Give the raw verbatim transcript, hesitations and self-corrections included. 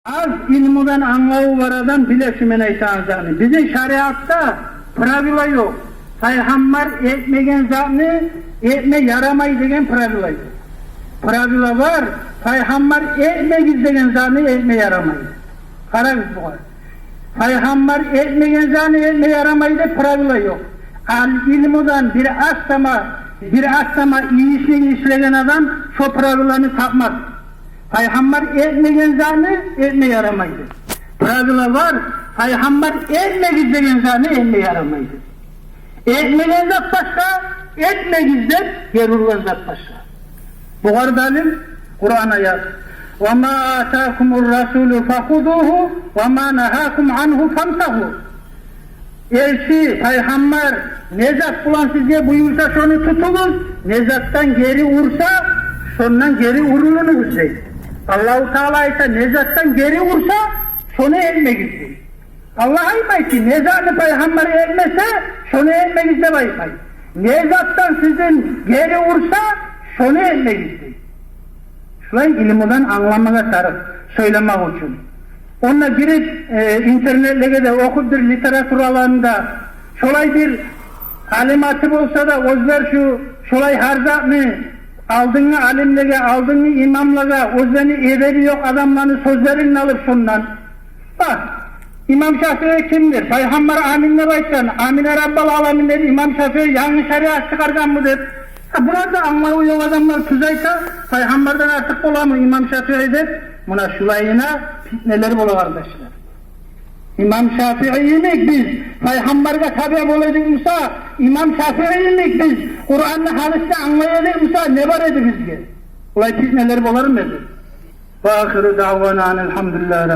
Аз илмудан англаву бар адам биле шу мен айтагъан затны. Бизин шариатда правила ёкъ. Пайхаммар этмеген затны этме ярамай деген правила ёкъ. Правила бар, пайхаммар этмегиз деген затны этме ярамай. Къарагъыз бугъар. Пайхаммар этмеген затны этме ярамай деп правила ёкъ. Ал илмудан бир аз сама, бир аз сама ишни ишлеген адам шо правиланы тапмас. Пайхаммар этмеген затны этме ярамайды. Правила бар, пайхаммар этмегиз деген затны этме ярамайды. Этмеген зат башгъа, этмегиз деп гери ургъан зат башгъа. Бугъар далил Къуран аят: «Ва ма атакумур расулу фахузугьу, ва ма нагьакум ангьу фантагьу». Элчи, пайхаммар не зат булан сизге буюрса, шону тутугъуз, не затдан гери урса, шондан гери урулугъуз дей. Аллагьу Таала айта, не затдан гери урса, шону этмегиз дей. Аллагь айтмай ки, не затны пайхаммар этмесе, шону этмегиз деп айтмай. Не затдан сизин гери урса, шону этмегиз дей. Шулай илмудан англамагъа тарыкъ, сёйлемек учун. Онда гирип, э, интернетлеге де охуп, бир литератураларында шолай бир алим аты болса да, оьзлер шу, шолай гьар затны алдынгы алимлеге, алдынгы имамлагъа, оьзлени эдеби ёкъ адамланы сёзлерин алып шондан. Гьа, имам Шафии кимдир? Пайхаммар амин деп айтгъан. «Амина Раббал аламин» деп имам Шафии янгы шариат чыгъаргъанмы деп. Гьа, булар да англаву ёкъ адамлар тюз айта, пайхаммардан артыкъ боламы имам Шафии деп. Муна шулайына питнелер бола, къардашлар. Имам Шафии йимик биз пайхаммаргъа табиъ бола эдик буса, имам Шафии йимик биз Къуранны, гьадисни англай эдик буса, не бар эди бизге? Булай питнелер болармы эди? Ва ахиру даъвана анил гьамдулиллагьи